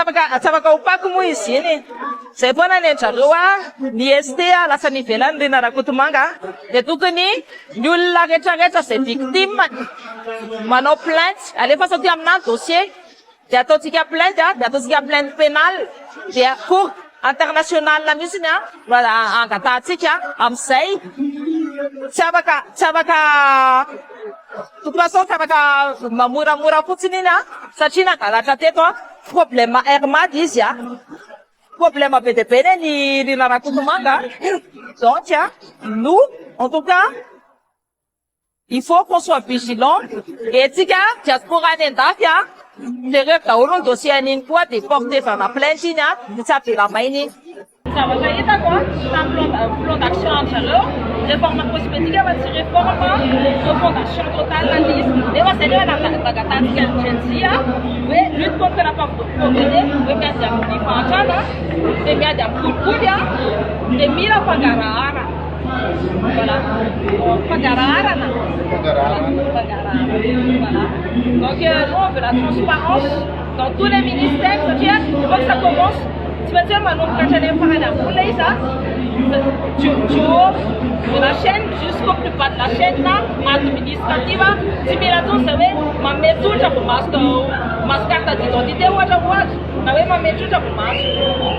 Afaka tsy afaka ho Pako moa izy iny. Zay foana ny an-drareo a, ny ST a lasa any ivelany Rina Rakotomanga dia tokony ny olona retraretra zay victime manao plainte alefaso aty aminah ny dossier dia ataontsika plainte a, dia ataontsika plainte pénale dia cour internationale mihitsiny a no angatahantsika amin'izay tsy afaka tsy afaka Toute façon tsy afaka mamoramora fotsiny iny an, satria nangalatra teto an, problème Air Mad izy an, problème be dia be anie ny Rina Rakotomanga an, donc nous en tout cas il faut qu'on soit vigilant et tsika diaspora any andafy an, jereo daholo ny dossier an'iny koa dia porter-vana plainte iny an, dia tsy avela maina iny. Ny zavatra hitako an, tamin'ny plan plan d'action an-dry zareo, réforme cosmétique fa tsy réforme refondation totale ilay izy. Nefa izay nefa nangatahantsika ny Gen Z hoe lutte contre la pauvreté, hoe miady amin'ny fahantrana, dia miady amin'ny kolikoly an, dia mila fangaraharana. Voilà. Fangaraharana. Fangaraharana. Voilà. Donc nous on veut la transparence dans tous les ministères satria il faut que ça commence Tsy maintsy hoe manomboka hatrany amin'ny farany ambony ilay izy an, du du haut de la chaine jusqu'au plus bas de la chaine administrative, tsy mila intsony izay hoe manome tolotra vao mahazo mahazo carte d'identité ohatra ohatra, na hoe manome tolotra vao mahazo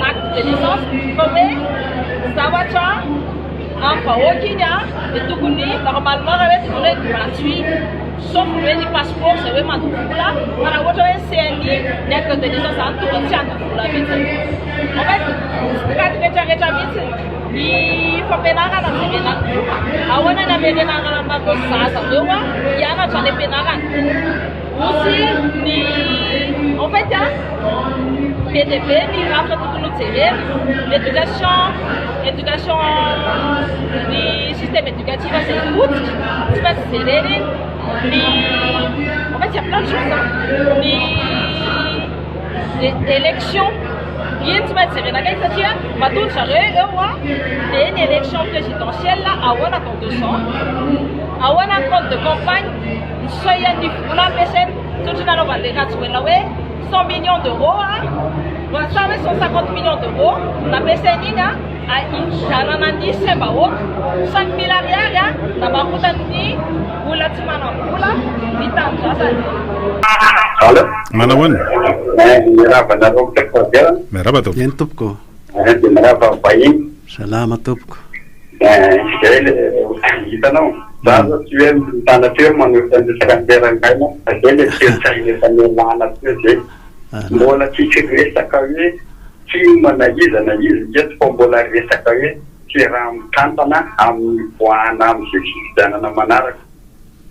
acte de naissance fa hoe zavatra amin'ny vahoaka iny an, dia tokony normalement raha hoe tokony hoe gratuit. Sauf ny hoe ny passeport izay hoe mandoa vola fa raha ohatra hoe CNI, ny acte de naissance zany tokony tsy handoa vola mihitsy. En fait strat rehetra rehetra mihitsy ny fampianarana jerena ahoana ny hamerenana an'ireo zaza ireo hianatra any am-pianarana. Osy ny en fait an be dia be ny rafitra tokony ho jerena, l'éducation, éducation ny système éducatif izay potika tsy maintsy jerena iny, ny en fait il y a plein de choses an, ny élection iny tsy maintsy jerena akaiky satria matoa ry zareo eo an dia ny élection présidentielle ahoana dans 2 ans, ahoana ny compte de campagne, ny seuil an'ny vola ampiasaina, tsy ohatry ny nanaovan'i Rajoelina hoe 100 millions d'euros an, sa hoe 150 millions d'euros nampiasaina iny an, hividianana ny saim-bahoaka, 5000 ariary an, namarotan'ny olona tsy manam-bola ny tanindrazany. Allo. Manao ahoana? Miarahaba anareo mpiasa avy ao. Miarahaba tompoko. Eny tompoko. Dia miarahaba vahiny. Salama tompoko. Izay le hitanao, za zao tsy hoe mitana teo manohitra ny resaka an'i Rangaina fa zay le toe-tsaina efa nialana teo zay. Mbola tsisy resaka hoe tim na iza na iza eto fa mbola resaka hoe fiaraha-mitantana amin'ny hivoahana amin'izay fifidianana manaraka.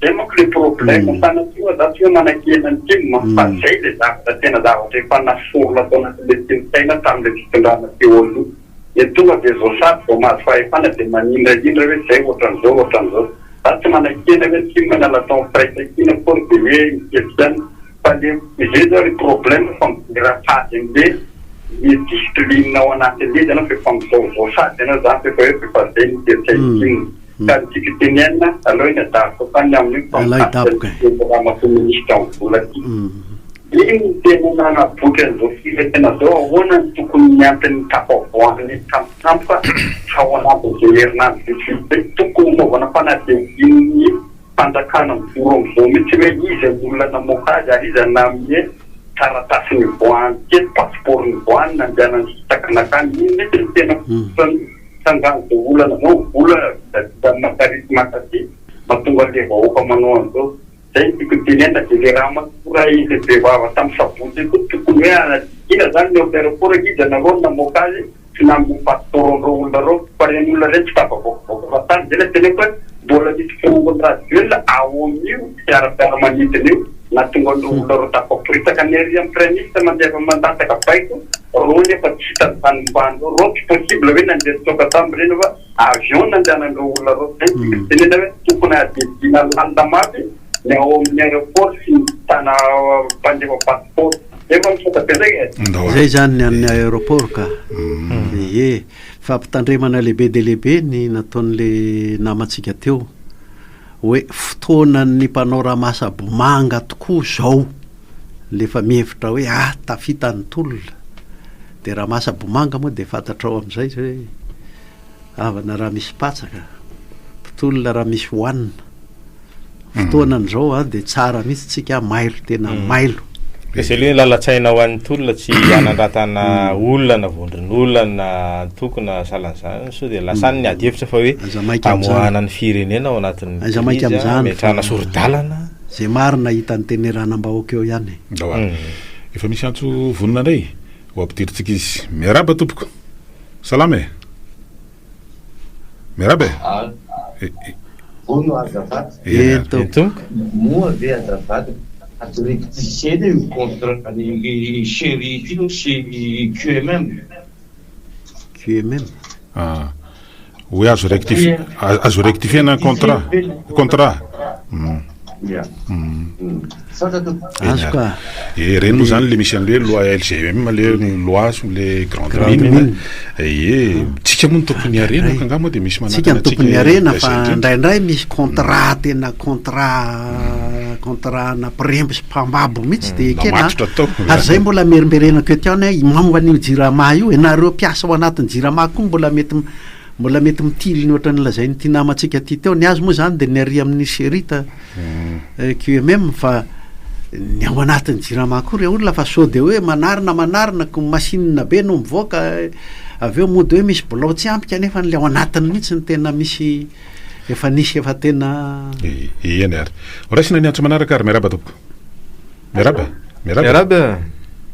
Zay manko le problème sanatria za tsy hoe manakihana ny tim fa zay le zavatra tena zavatra efa nasorina tao anatin'le toe-tsaina tamin'le fitondrana teo aloha. Dia tonga dia zao sady vao mahazo fahefana dia manindrahindra hoe zay ohatran'izao ohatran'izao. Za tsy manakihana hoe tim niala tao amin'ny firaisankina akory dia hoe mihetsika any fa le zay zao le problème fa midera fady amle ny discipline ao anatin'le izy ianao fa efa mizaozao sady ianao zany fa efa hoe efa zay ny toe-tsain'ny tim. Ka ny tiako tenenina, aleo iny adaboka fa ny amin'io fa mikasika ny teny ramatoa minisitra ny vola ty. Iny no tena nanaboky an'izao firenena zao, ahoana no tokony ny anton'ny tafavoahana eto tampotampoka ao anatin'izay herinandro vitsivitsy zay, tokony hanaovana fanadihadian'ny fanjakana mijoro amin'izao mihitsy hoe iza ny olona namoaka azy ary iza nanome taratasy nivoahany teto, passeport nivoahany nandehanany sy takanakany, iny mihitsy no tena fototra ny. Sangan'izao olana zao, vola vidavidan'ny makarity makaty mahatonga an'le vahoaka manao an'izao. Zay no tiako tenenina de le ramatoa ray le be vava tamin'ny sabotsy iny koa tokony hoe hanadihadiana zany ny ao amin'ny aéroport iza nareo no namoaka azy sy nanome passeport an'ireo olona ireo fa ireny olona ireny tsy tafavoakavoaka fahatany. Zay le teneniko hoe mbola misy forongony Rajoelina ao amin'io fiara-piaramanidina io nahatonga an'ireo olona ireo tafaporitsaka. Ny ery amin'ny praiminisitra mandefa mandatsaka baiko Reo nefa tsy hita ny tany ombany reo, reo tsy possible hoe nandeha nitsoaka tam reny fa avion nandehanan'ireo olona reo, zay no tiako tenenina hoe tokony hadihadiana lalina mafy ny ao amin'ny aéroport sy ny tana mpandefa passeport, zay fa misaotra betsaka e. Zay zany ny an'ny aéroport ka. Ie, fampitandremana lehibe dia lehibe ny nataon'le namantsika teo hoe fotoanan'ny mpanao ramasabomanga tokoa zao. Le efa mihevitra hoe ah tafita ny tolona. Dia raha masa-bomanga moa dia fantatrao amin'izay izay hoe havana raha misy patsa ka, mpitolona raha misy hohanina. Fotoanany izao an dia tsara mihitsy tsika mailo tena mailo. Ka izay aloha ny lalan-tsaina ho an'ny tolona tsy hanandratana olona na vondron'olona na antoko na sahalan'izany sao dia lasa any ny ady hevitra fa hoe Aza maika amin'izany. hamoahana ny firenena ao anatin'ny Aza maika krizy, amin'izany hametrahana fa sori-dalana. Izay marina hitan'ny teneranam-bahoaka eo ihany e. Ndao ary. Efa misy antso vonona indray. Ho ampidirintsika izy. Miarahaba tompoko. Salama e. Miarahaba e. Hono azafady. Eny tompoko. Moa ve azafady azo rectifier-na io contrat ny Sheriff io sy QMM? QMM? Ah. Hoe azo rectifier azo rectifier-na ny contrat. Contrat. Ya. Misaotra tompoko. Azo ka. E reny moa zany le misy an'le loi LGM le loi sur les grandes mines. Ie, tsika moa no tompon'ny harena ka angaha moa dia misy Tsika manakana no antsika tompon'ny harena izay fa indrindra. indraindray misy contrat tena contrat contrat ana mpiremby sy mpambabo mihitsy dia ekena an. Mamatotra tao. Ary zay mbola amerimberenako eto ihany hoe momba an'io jirama io e, nareo mpiasa ao anatin'ny jirama koa mbola mety Mbola mety mitily ny ohatran'ny lazain'ity namantsika ity teo, ny azy moa izany dia ny ary amin'ny Sherita QMM fa ny ao anatin'ny jirama koa re olona fa sao dia hoe manarina manarina ko machine be no mivoaka avy eo mody hoe misy bilao tsy ampy kanefa le ao anatiny mihitsy no tena misy efa nisy efa tena Eny ary. Horaisina ny antso manaraka ary miarahaba tompoko. Miarahaba. Miarahaba. Miarahaba.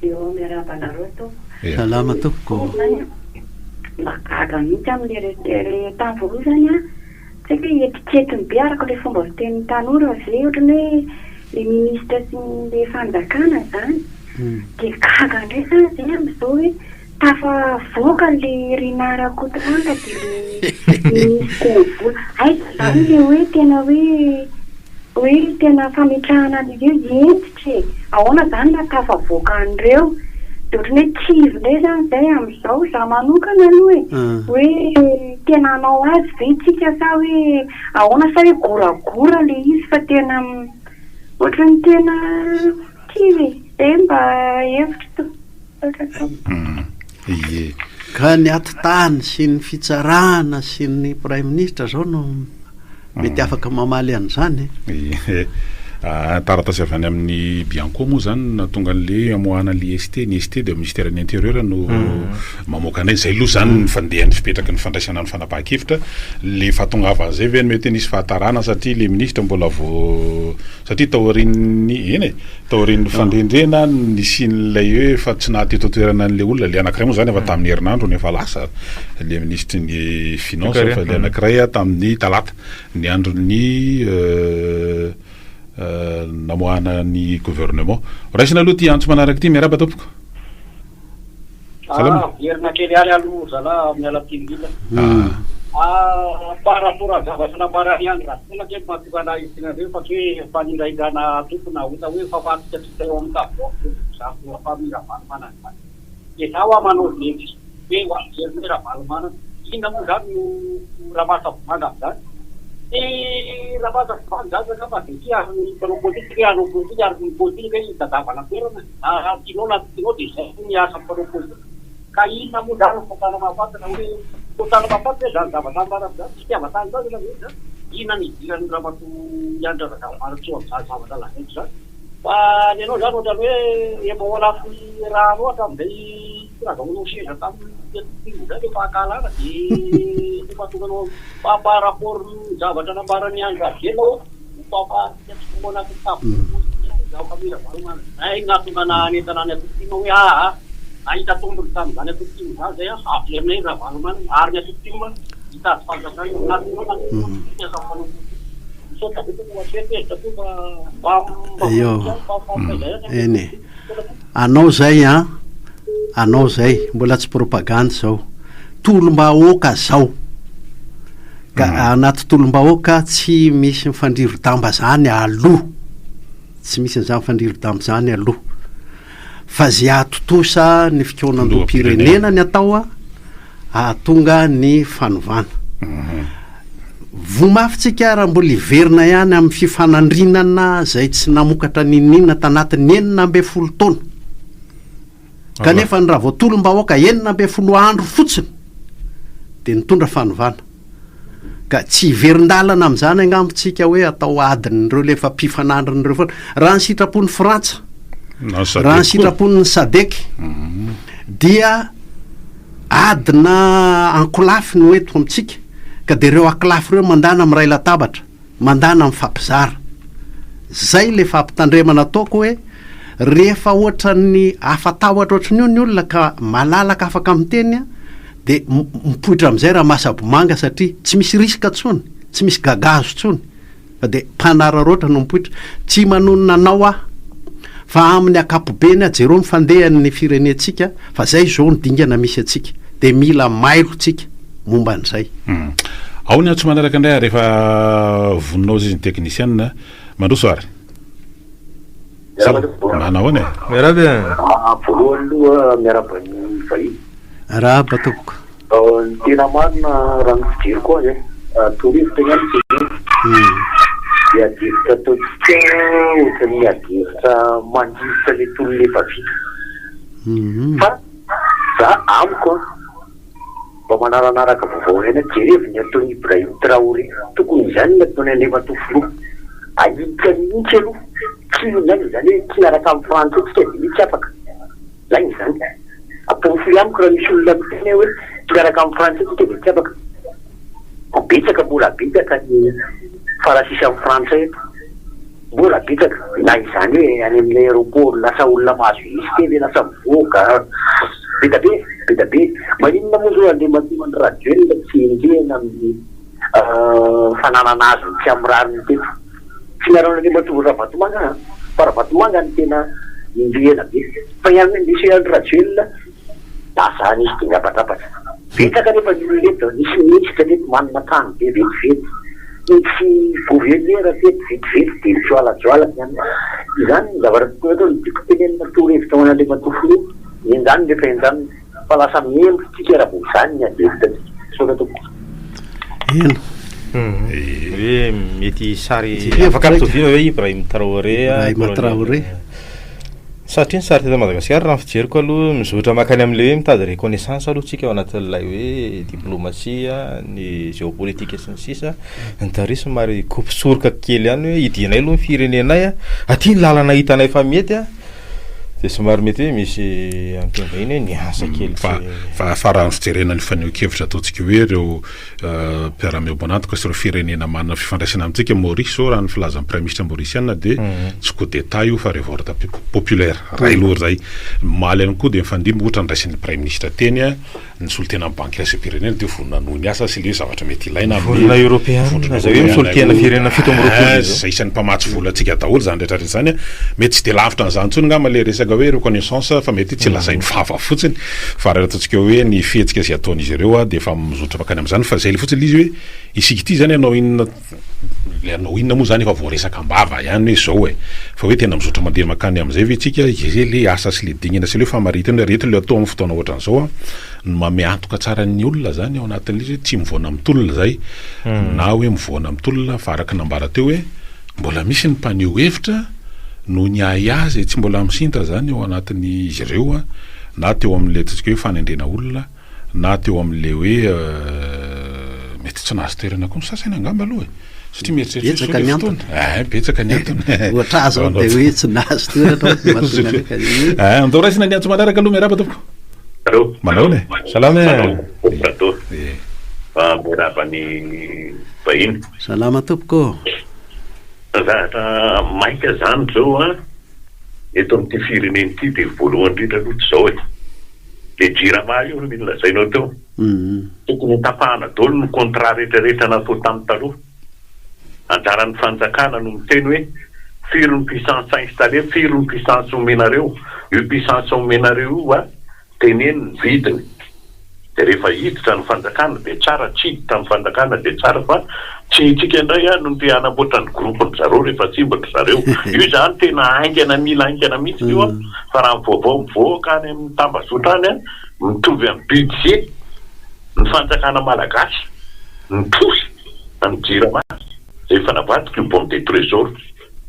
Eo miarahaba anareo tompoko. Salama tompoko. Mba gaga mihitsy amin'le le tamin'ny voalohany zany an, tsy haiko hoe etiketiny be araka ilay fomba fitenin'ny tanora ve ohatran'ny hoe le ministra sy ny le fanjakana zany. Dia gaga indray zany zay amin'izao hoe tafavoaka le Rinah Rakotomanga dia le ministre ny vola. Aiza zany le hoe tena hoe hoe tena fametrahana an'ireo hentitra e! Ahoana zany no ahatafavoaka an'ireo? Dia ohatran'ny hoe kivy indray zany izay amin'izao, za manokana aloha e! Hoe tena hanao azy ve tsika sa hoe ahoana sa hoe goragora le izy fa tena ohatran'ny tena kivy e! Zay mba hevitro tompoko. Misaotra tompoko. Ie. Ka ny atitany sy ny fitsarana sy ny praiminisitra zao no mety afaka mamaly an'izany e. Ie. Taratasy avy any amin'ny Bianco moa zany no nahatonga an'le hamoahana an'le ST. Ny ST dia minisiteran'ny intérieur no mamoaka an'ireny. Zay aloha zany ny fandehan'ny fipetraky ny fandraisana ny fanapahan-kevitra. Le fahatongavan'izay ve no mety hoe nisy fahatarana satria le minisitra mbola vao satria taorian'ny, eny e, Taorian'ny fandrendrehana nisian'ilay hoe efa tsy naha teto an-toerana an'ilay olona, ilay anankiray moa izany efa tamin'ny herinandro no efa lasa, ilay minisitry ny finance fa ilay anankiray tamin'ny talata, ny andron'ny namoahana ny gouvernement. Raisina aloha ity antso manaraka ity, miarahaba tompoko. Salama. Miverina kely ihany aloha zalahy miala tsiny indrindra. Ah. Par rapport amin'ny zavatra nambaran'i Andry Rajoelina ange no mahatonga anah hiteny an'ireny fa tsy hoe fanindrahindrana antoko na ota hoe fafahantsika tsy hita eo amin'ny tableau izany famille Ravalomanana izany. Dia za hoa manao défi hoe ho averina hoe Ravalomanana. Inona moa izany no Ramasavomanga amin'izany? Tsy Ramasavomanga izany angamba défi azon'ny mpanao politika hoe hanao politika ary ny politika hoe hitadiavana toerana. Na tianao na tsy tianao dia izay ny asan'ny mpanao politika. Ka inona moa izany no fotana mahafaty na hoe fotana mahafaty ve izany zavatra ambarako izany? Tsy fitiavan-tanindrazana ve izany? Inona no idiran'ny ramatoa Andry Razakamanantsoa amin'izany zavatra lazaiko izany? Fa ny anao izany ohatran'ny hoe efa ao anatin'ny rano ao hatramin'izay tsy nazahoanao seza tamin'ny tetik'iny izay ilay fankahalana dia efa mahatonga anao fa par rapport ny zavatra nambaran'i Andry Rajoelina hoe Eny e. Anao zay an, anao zay, mbola tsy propagandy zao. Tolom-bahoaka zao. Ka anaty tolom-bahoaka tsy misy mifandrirodamba zany aloha. Tsy misy an'izany mifandrirodamba zany aloha. Fa ze hahatontosa ny fikaonandoham-pirenena ny atao hahatonga ny fanovana. Voa mafy tsika raha mbola hiverina ihany amin'ny fifanandrinana izay tsy namokatra n'inon'inona tanatin'ny 16 taona. Kanefa ny raha vao tolom-bahoaka 16 andro fotsiny dia nitondra fanovana. Ka tsy hiverin-dalana amin'izany angamba tsika hoe atao adin'ireo le efa mpifanandrina ireo foana. Raha ny sitrapon'i Frantsa, raha ny sitrapon'ny Sadec dia adina ankolafy no eto amintsika ka dia ireo ankolafy ireo mandana miray latabatra. Mandana mifampizara. Zay le fampitandremana ataoko hoe rehefa ohatran'ny afa-tahotra ohatran'io ny olona ka malalaka afaka miteny an, de mipoitra amizay ramasabomanga satria tsy misy risque tsony, tsy misy gagazo tsony fa de mpanararaotra no mipoitra. Tsy manonona anao aho fa amin'ny ankapobeny aho jereo ny fandehan'ny firenentsika fa zay zao ny dingana misy antsika de mila mailo tsika momba an'izay. Ao ny antso manaraka indray ary efa vonona ao izy ny teknisianina. Mandroso ary. Manao ahoana e? Miarahaba e. Voalohany aloha miarahaba ny vahiny. Arahaba tompoko. Ny tena marina raha ny fijeriko azy e, torohevitra ihany no teneniko. Ny adihevitra ataontsika ohatran'ny adihevitra mandrivotra ilay tolona efa vita. Fa za amiko an, mba manaranaraka vaovao ihany aho, jerevo ny ataon'i Ibrahim Traoré, tokony izany ny ataon'i Andriamatoa Filoha, ahitsy mihitsy aloha, tsy inona izany hoe tsy miaraka amin'ny frantsay tsika dia hoe tsy afaka, lainga izany, aporofoy amiko raha misy olona miteny hoe tsy miaraka amin'ny frantsay tsika dia tsy afaka, betsaka mbola betsaka ny farasisan'ny frantsay eto. Mbola betsaka, na izany hoe any amin'ny aéroport lasa olona mahazo IST ve lasa mivoaka, be da be, be da be. Maninona moa zao Andriamatoa Andry Rajoelina tsy enjehina amin'ny fananana azony tsy amin'ny rariny teto? Tsy miaro an'Andriamatoa Ravatomanga an, fa Ravatomanga no tena enjehina be. Fa i Monsieur Andry Rajoelina lasa nisy dingapatrapatra. Betsaka anefa ny olona eto, nisy minisitra teto manana trano be vetivety, nisy gouverneur teto vetivety dia mijoalajoala ny anona. Izany ny zavatra tokony atao, ny tiako tenenina torohevitra ho an'Andriamatoa Filoha, henjano rehefa henjanina, fa lasa mihemotra tsika raha vao izany ny adihevitra antsika. Misaotra tompoko. Eny. Hoe mety sary afaka ampitoviana hoe Ibrahim Traoré. Ibrahim Traoré. Satria ny sary teto Madagasikara raha ny fijeriko aloha mizotra mankany amin'ilay hoe mitady reconnaissance aloha tsika ao anatin'ilay hoe diplomatie, ny géopolitique sy ny sisa, ny tary somary kopisoroka kely ihany hoe hidianay aloha ny firenenay a, aty ny lalana hitanay fa mety a, dia somary mety hoe misy amin'ny teny vahiny hoe niasa kely Fa fa fa raha ny fijerena ny fanehoan-kevitra ataontsika hoe ireo mpiara-miombon'antoka sy ireo firenena manana fifandraisana amintsika, Maurice izao raha ny filazan'ny praiminisitra maurisiana dia tsy coup d'Etat io fa révolte populaire, ray loha izay. Omaly ihany koa dia nifandimby ohatra niraisin'ny praiminisitra teny ny solontenan'ny banky iraisam-pirenena dia vonona hanohy ny asa sy ilay hoe zavatra mety ilaina amin'ny Vondrona eoropeana, izay hoe misolo tena firenena 27 izao. Izay isan'ny mpamatsy vola antsika daholo izany rehetra rehetra izany. Mety tsy dia lavitra an'izany intsony angamba ilay resaka hoe reconnaissance fa mety tsy lazain'ny vava fotsiny fa raha ataontsika hoe ny fihetsika izay ataon'izy ireo dia efa mizotra mankany amin'izany fa izay ilay fotsiny ilay izy hoe isika ity izany hanao inona ilay hanao inona moa izany efa voaresaka am-bava ihany hoe izao e fa hoe tena mizotra mandeha mankany amin'izay ve isika izay ilay asa sy ilay dingana sy ilay hoe famaritana hoe ireto ilay atao amin'ny fotoana ohatran'izao an no manome antoka tsara ny olona izany ao anatin'ilay izy hoe tsy mivoana amin'ny tolona izay na hoe mivoana amin'ny tolona fa araka ny nambara teo hoe Mbola misy ny mpaneho hevitra noho ny ahiahy izay tsy mbola misinta izany ao anatin'izy ireo na teo amin'ilay ataontsika hoe fanendrena olona na teo amin'ilay hoe mety tsy nahazo toerana koa ny sasany angamba aloha e! Satria mieritreritra hoe Betsaka izao ny ilay antony. fotoana. Eh, betsaka ny antony. Ohatra ahy izao dia hoe tsy nahazo toerana aho no mahatonga an'io ka dia hoe. Eh, andao raisina ny antso manaraka aloha, miarahaba tompoko. Allo. Manao ahoana e? Salama e. Manao Rado. Miarahaba ny vahiny. Salama tompoko ô! Zavatra maika zany zao an, eto amin'ity firenena ity dia voalohany indrindra aloha tsy zao e! Le jirama io no nolazainao teo, tokony ho tapahana daholo ny contrat rehetra rehetra natao tamin'ny taloha, anjaran'ny fanjakana no miteny hoe firy ny puissance installé, firy ny puissance omenareo, io puissance omenareo io an Teneno ny vidiny dia rehefa hiditra ny fanjakana dia tsara, tsy hiditra ny fanjakana dia tsara fa tsy itsika indray no te hanamboatra ny groupe ndry zareo rehefa simba ndry zareo. Io izany tena haingana mila haingana mihitsy io an, fa raha ny vaovao mivoaka any amin'ny tambazotra any an, mitovy amin'ny budget ny fanjakana malagasy ny trosa ny jirama izay efa navadika io bon de trésor.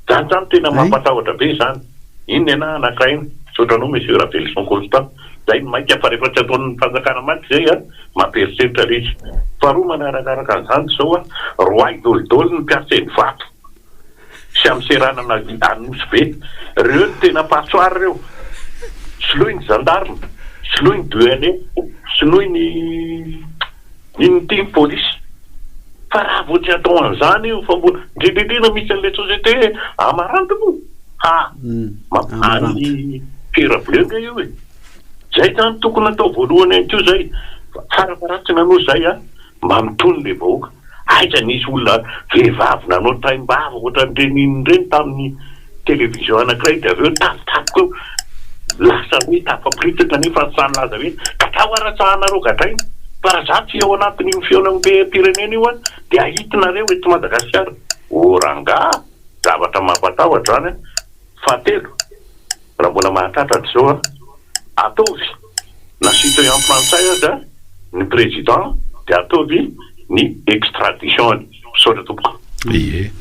Izany izany tena mampatahotra be izany. Iny ny anah anankiray iny. Misaotra anao Monsieur Raveloson Constant. Zay no maika fa rehefa tsy ataon'ny fanjakana mantsy zay a, mampieritreritra le izy. Faharoa manarakaraka an'izany zao a, roahy dolidoly ny mpiasa eny Ivato sy amin'ny seranana Anosy be. Reo no tena passoire reo. Soloy ny gendarme, soloy ny douanier, soloy ny inona ity ny polisy. Fa raha vao tsy atao an'izany io fa mbola, indrindra indrindra misy an'ilay société Amarante moa. Ha! Any Pierre Bleu nge io e! Zay zany tokony atao voalohany ihany koa zay, farafaharatsiny aloha zay a, mba mitony le vahoaka. Aiza nisy olona vehivavy nanao taim-bava ohatran'ireny inona ireny tamin'ny télévision anankiray dia avy eo tampotampoka eo lasa hoe tafaporitsaka nefa sahy nilaza hoe gadrao ara tsahanareo gadraina fa raha za tsy ao anatin'io fihaonambe-pirenena io an dia ahitinareo eto Madagasikara. Oh rangaha! Zavatra mampatahotra zany an! Fahatelo, raha mbola mahatratra hatrizao an, ataovy na citoyen frantsay aza ny président dia ataovy ny extradition-ny. Misaotra tompoko. Ie.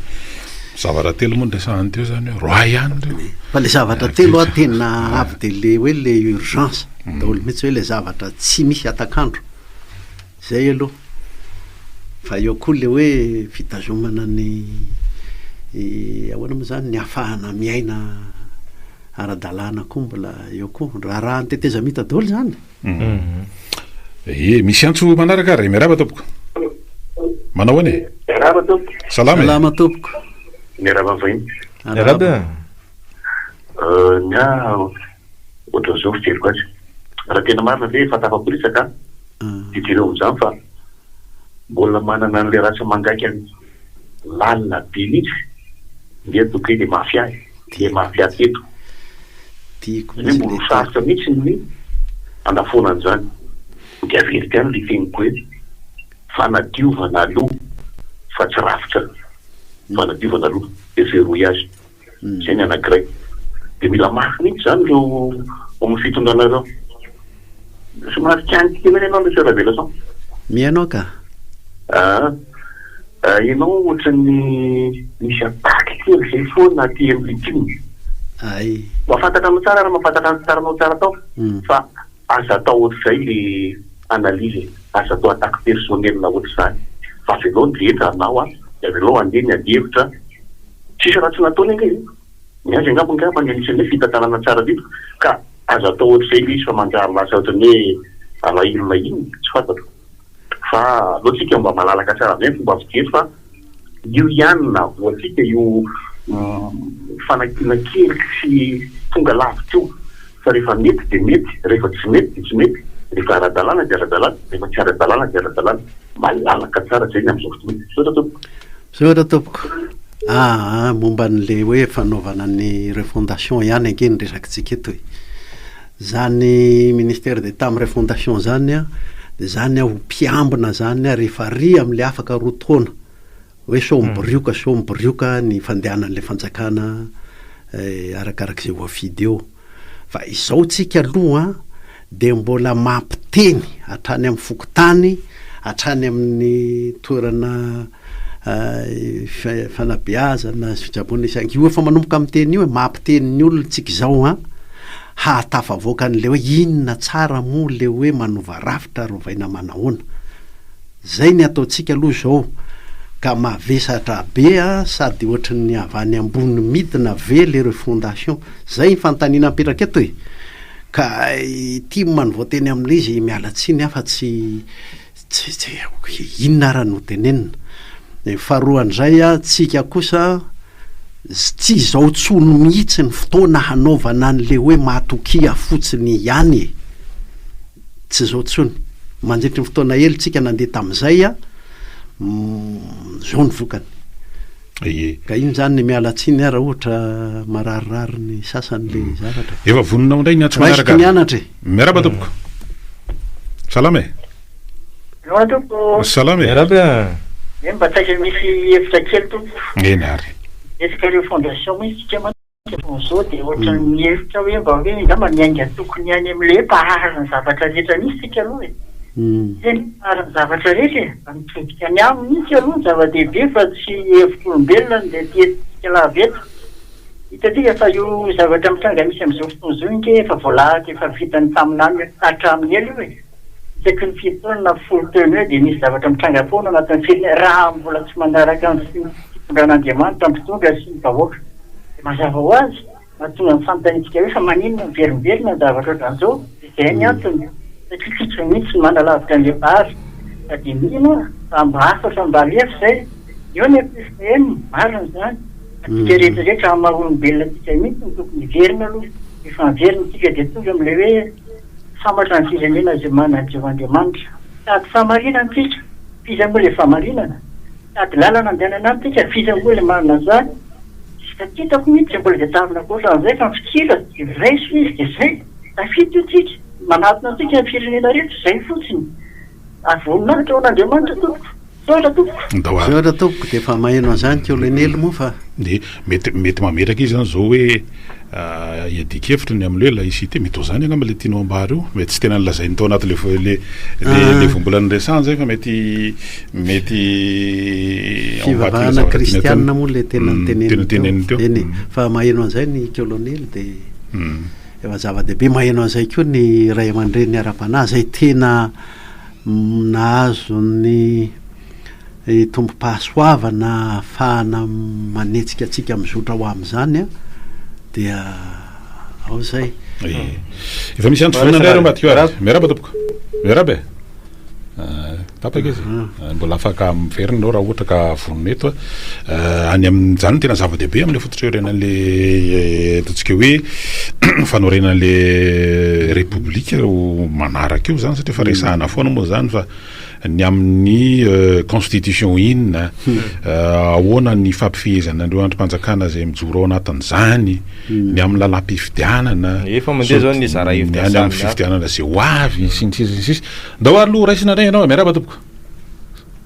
Zavatra telo moa no resahany teo zany hoe roahy ihany ireo. Fa le zavatra telo an tena avy de le hoe le urgence daholo mihitsy hoe le zavatra tsy misy hatak'andro. Zay aloha. Fa eo koa le hoe fitazomana ny ahoana moa zany, ny ahafahana miaina ara-dalàna koa mbola eo koa. Raharahan'ny tetezamita daholo zany. Ie, misy antso manaraka ary. Miarahaba tompoko. Manao ahoana e? Miarahaba tompoko. Salama e. Salama tompoko. Miarahaba vahiny. Miarahaba. Ny ahy ohatran'izao fijeriko azy. Raha tena marina ve efa tafaporitsaka an? Dia jereo amin'izany fa mbola manana an'ilay rasa mangaikany lalina be mihitsy nge ataoko hoe le mafia e, le mafia teto. Tiako Izany hoe mihitsy mbola le ho sarotra mihitsy ny hanafoana an'izany. Dia averiko ihany le teniko hoe fanadiovana aloha fa tsy rafitra. Fanadiovana aloha dia verrouillage. Izay ny anankiray. Dia mila mafy mihitsy izany ireo ao amin'ny fitondrana ireo. Somary tsy any kely ianao Monsieur Ravelason. Mihaino aho ka. Ah, ianao ohatran'ny misy attaque kely izay foana aty amin'ny tim. Ay. Mahafantatra anao tsara ary mahafantatra ny sarinao tsara tao fa aza atao ohatr'izay le analyse e. Aza atao attaque personnelle ohatr'izany fa avelao ny rehetra hanao an, dia avelao handeha ny adihevitra. Tsisy ratsy nataony ange e! Ny azy angamba angamba ny anisan'ny hoe fitantanana tsara indrindra ka aza atao ohatr'izay ilay izy fa manjary lasa ohatran'ny hoe alahelo na inona, tsy fantatro. Fa aleo tsika mba malalaka tsara amin'izay ny fomba fijery fa io ihany no nahavoa antsika io fanakiana kely tsy tonga lavitra io fa rehefa mety dia mety, rehefa tsy mety dia tsy mety, rehefa ara-dalàna dia ara-dalàna, rehefa tsy ara-dalàna dia ara-dalàna. Malalaka tsara izay ny amin'izao fotoana. Misaotra tompoko. Misaotra tompoko. Aa momba an'le hoe fanaovana ny refondation ihany ange ny resakitsika eto e. Zany ministère d'Etat amin'ny refondation zany an, de zany an ho mpiambina zany an rehefa ary amle afaka roa taona hoe sao mibirioka sao mibirioka ny fandehanan'le fanjakana arakarak'izay voafidy eo. Fa izao tsika aloha dia mbola mampiteny hatrany amin'ny fokontany, hatrany amin'ny toerana fanabeazana sy fitsaboana isan-, io efa manomboka miteny io e, mampiteny ny olona tsika izao an, hahatafavoaka an'ilay hoe inona tsara moa le hoe manova rafitra ary ovaina manahoana. Zay ny ataontsika aloha izao ka mavesatra be a, sady ohatry ny avy any ambony midina ve le refondation? Zay ny fanontaniana mipetraka eto e! Ka ity no voateny amin'ilay izy miala tsiny aho fa tsy tsy tsy inona ara no tenenina. Ny faharoa an'izay a, tsika kosa tsy izao tsony mihitsy ny fotoana hanaovana an'le hoe matokia fotsiny ihany e! Tsy izao intsony. Mandritry ny fotoana ela tsika nandeha tamin'izay a, izao ny vokany. Ie. Ka iny zany miala tsiny aho raha ohatra mararirary ny sasany le zavatra. Efa vonona ao indray ny antso manaraka. Raisiko ny anatra e. Miarahaba tompoko. Salama e. Salama tompoko. Salama e. Miarahaba e. Eny mba saika misy hevitra kely tompoko. Eny ary. Resaka refondation mihitsy tsika mantsy. Izao dia ohatran'ny mihevitra hoe mba hoe angamba miainga tokony any amin'ilay hoe mpahary ny zavatra rehetra mihitsy isika aloha e. Tena mpahary ny zavatra rehetra e. Mba mitodika any aminy mihitsy aloha ny zava-dehibe fa tsy hevitr'olombelona no dia ety entintsika lava eto. Hitantsika fa io zavatra mitranga misy amin'izao fotoana izao ange efa voalahatra efa vitan'ny mpaminany hatramin'ny ela io e. Isaky ny fito taona na folo taona eo dia misy zavatra mitranga foana anatin'ny firenena raha mbola tsy manaraka ny fitondran'Andriamanitra ny mpitondra sy ny vahoaka. Dia mazava ho azy mahatonga ny fanontaniantsika hoe fa maninona miverimberina ny zavatra ohatran'izao? Dia izay ny antony satria tsika mihitsy no manalavitra an'ilay Mpahary. Fa dia mino aho fa mba hafatra mba alefa izay. Eo ny FPM, marina izany. Antsika rehetra rehetra amin'ny maha olombelona antsika mihitsy no tokony hiverina aloha. Rehefa miverina isika dia tonga amin'ilay hoe sambatra ny firenena izay manana an'i Jehovah Andriamanitra. Sady fahamarinana isika, f'iza moa ilay fahamarinana? Sady lalana andehanana any isika, f'iza moa ilay marina an'izany? Tsy hitako mihitsy izay mbola tadiavina ankoatran'izay fa ny fikira dia raiso izy dia izay. Tafita io tsika, manatona antsika ny firenena rehetra, izay fotsiny. Ary voninahitra ho an'Andriamanitra tompoko. Misaotra tompoko. Ndao ary. Misaotra tompoko dia efa maheno an'izany kolonely moa fa. Dia mety mety mametraka izy zany zao hoe hiadian-kevitra ny amin'ny hoe laïcité, mety ho zany angamba le tianao ambara io, mety tsy tena nolazainy tao anaty le le le voambolana niresahany zay fa mety mety ao ambadiky le Fivavahana zavatra tiany atao. kristianina moa le tena Tena noteneniny teo. teneniny teo. Eny e, fa maheno an'izay ny kolonely dia. Efa zava-dehibe maheno an'izay koa ny ray aman-dreny ara-panahy izay tena nahazo ny tombom-pahasoavana ahafahana manetsika antsika mizotra ho amin'izany dia ao izay. Efa misy antso vonona indray ireo ambadika io ary. Miarahaba tompoko. Miarahaba e. Tapaka izy. Mbola afaka miverina ianao raha ohatra ka vonona eto. Any amin'izany no tena zava-dehibe amin'ilay fototra iorenan'ilay ataontsika hoe fanorenan'ilay repoblika ho manaraka eo izany satria efa resahana foana moa izany fa ny amin'ny constitution inona, ahoana ny fampifehezana an'ireo andrim-panjakana izay mijoro ao anatin'izany. ny amin'ny lalam-pifidianana, Efa mandeha zao ny zara hevitra ny any amin'ny samihafa. fifidianana izay ho avy sy ny sisa sy ny sisa. Ndao ary aloha raisina indray ianao e, miarahaba tompoko.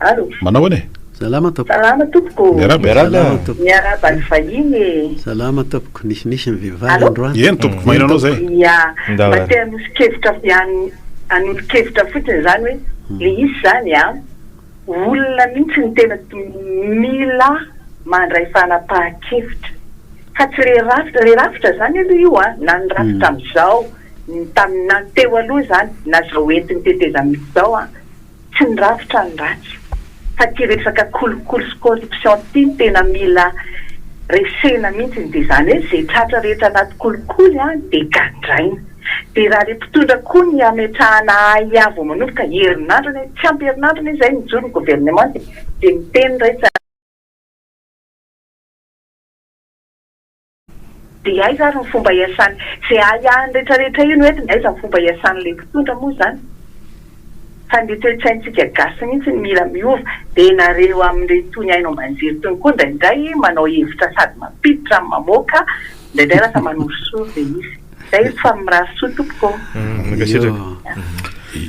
Allo. Manao ahoana e? Salama tompoko. Salama tompoko. Miarahaba e. Salama tompoko. Miarahaba ny vahiny e. Salama tompoko, nisinisy ny vehivavy Allo. androany. Eny tompoko, maheno anao zay. Ya, Ndao mba ary. te hanoso-kevitra ihany, hanolo-kevitra fotsiny izany hoe le izy izany an, Olona mihitsy no tena mila mandray fanapahan-kevitra fa tsy le rafitra, le rafitra zany aloha io an, na ny rafitra amin'izao, ny tamin'ny na ny teo aloha izany, na izao entin'ny tetezamita izao an, tsy ny rafitra no ratsy fa ity resaka kolikoly sy corruption ity no tena mila resena mihitsy, dia izany hoe izay tratra rehetra anaty kolikoly an dia gadraina. Dia raha le mpitondra koa ny hametrahana ahiahy vao manomboka herinandro anie, tsy ampy herinandro anie izay nijoro ny gouvernement dia miteny indray tsy Dia aiza ary ny fomba hiasany, izay ahiahiny retraretra io no entiny, aiza ny fomba hiasan'ilay mpitondra moa izany? Fa ny toe-tsaintsika gasy mihitsy no mila miova, dia nareo amin'ireny haino aman-jery itony koa indraindray manao hevitra sady mampiditra no mamoaka, indraindray lasa manorisory ilay izy. Zay fa mirary soa tompoko ô. Mankasitraka.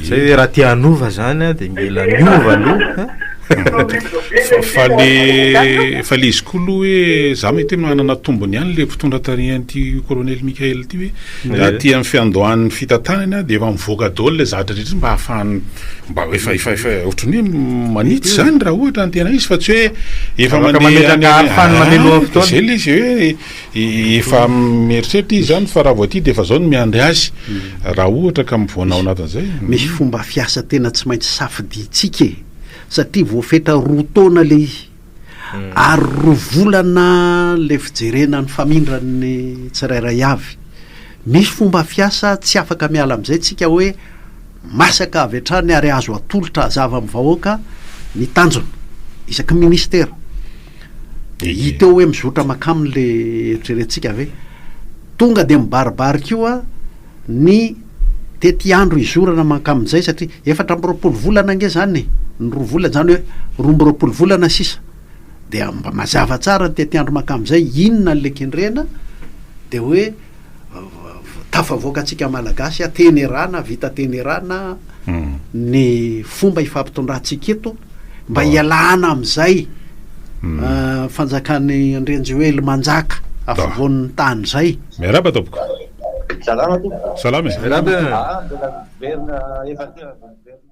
Zay hoe raha te hanova zany a de mila miova aloha. Fa le fa le izy koa aloha hoe za mety hoe manana tombony ihany le mpitondra tarihan'ity colonel Mickaël ity hoe raha aty amin'ny fiandohan'ny fitantanany dia efa mivoaka daholo le zavatra rehetra mba ahafahany mba efa efa efa ohatran'ny hoe manitsy zany raha ohatra ny tena izy fa tsy hoe efa Afaka mandeha any mametraka arofanina mialoha fotoana. Zay le izy hoe Efa mieritreritra izy zany fa raha vao aty dia efa zao no miandry azy raha ohatra ka mivoana ao anatin'izay. Misy fomba fiasa tena tsy maintsy safidintsika e! Satria voafetra roa taona le izy ary roa volana le fijerena ny famindran'ny tsirairay avy. Misy fomba fiasa tsy afaka miala amin'izay tsika hoe masaka avy hatrany ary azo atolotra hazava amin'ny vahoaka ny tanjona isaky ny ministera. Dia hita eo hoe mizotra mankany le eritreretintsika ve? Tonga dia mibaribary koa ny tetiandro hizorana mankamin'izay satria 24 volana ange zany e, ny roa volana zany hoe 22 volana sisa dia mba mazava tsara ny tetiandro mankamin'izay, inona le kendrena dia hoe tafavoaka antsika Malagasy teny erana, vita teny erana ny fomba ifampitondrantsika eto mba hialana amin'izay fanjakan'i Andrianjoely manjaka afovoan'ny tany izay. Miarahaba tompoko. Salama tompoko. Salama e. Miarahaba. Ah, mbola miverina efa tena miverina.